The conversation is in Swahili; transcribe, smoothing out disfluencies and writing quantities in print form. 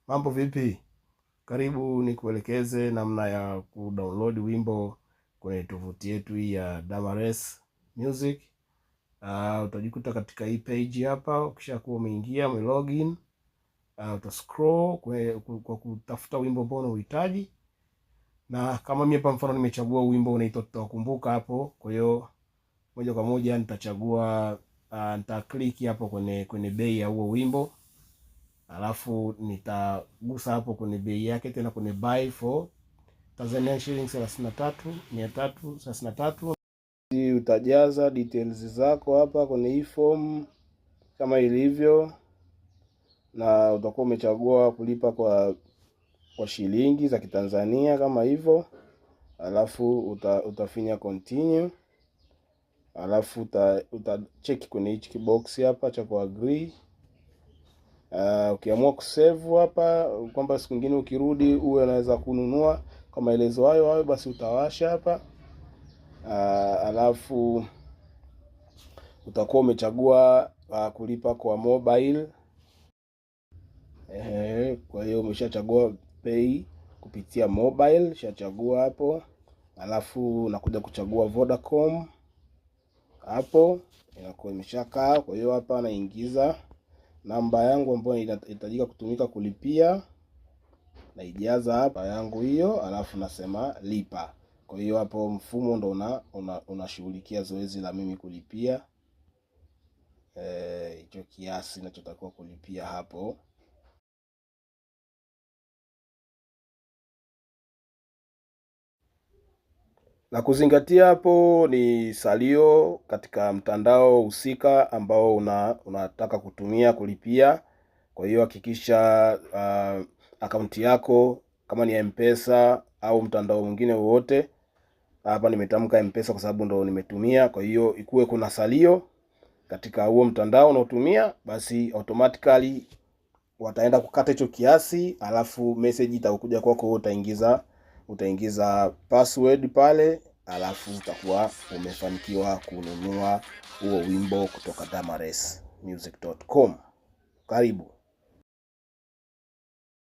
Mambo vipi? Karibu nikuelekeze namna ya kudownload wimbo kwenye tovuti yetu hii ya Damares Music. Utajikuta katika hii page hapa. Ukishakuwa umeingia ume login, utascroll kwa kutafuta wimbo ambao unauhitaji, na kama mimi hapa mfano nimechagua wimbo unaitwa Tutawakumbuka hapo. Kwa hiyo moja kwa moja nitachagua, nita hapo kwenye bei ya huo wimbo, alafu nitagusa hapo kwenye bei yake tena kwenye buy for Tanzanian shillings 33,333. Utajaza details zako hapa kwenye hii form kama ilivyo, na utakuwa umechagua kulipa kwa shilingi za Kitanzania kama hivyo, alafu utafinya continue, alafu utacheki kwenye hichi kibox hapa cha ku agree. Ukiamua kusave hapa kwamba siku nyingine ukirudi uwe unaweza kununua kwa maelezo hayo hayo, basi utawasha hapa. Alafu utakuwa umechagua kulipa kwa mobile. Ehe, kwa hiyo umeshachagua pay kupitia mobile, shachagua hapo, alafu unakuja kuchagua Vodacom hapo, inakuwa imeshakaa. Kwa hiyo hapa naingiza namba yangu ambayo inahitajika kutumika kulipia, naijaza hapa yangu hiyo, alafu nasema lipa. Kwa hiyo hapo mfumo ndo unashughulikia zoezi la mimi kulipia hicho kiasi nachotakiwa kulipia hapo. La kuzingatia hapo ni salio katika mtandao husika ambao unataka kutumia kulipia. Kwa hiyo hakikisha akaunti yako kama ni M-Pesa au mtandao mwingine wowote. Hapa nimetamka M-Pesa kwa sababu ndo nimetumia. Kwa hiyo ikuwe kuna salio katika huo mtandao unaotumia, basi automatically wataenda kukata hicho kiasi, alafu message itakuja kwako, utaingiza password pale, alafu utakuwa umefanikiwa kununua huo wimbo kutoka damaresmusic.com. Karibu.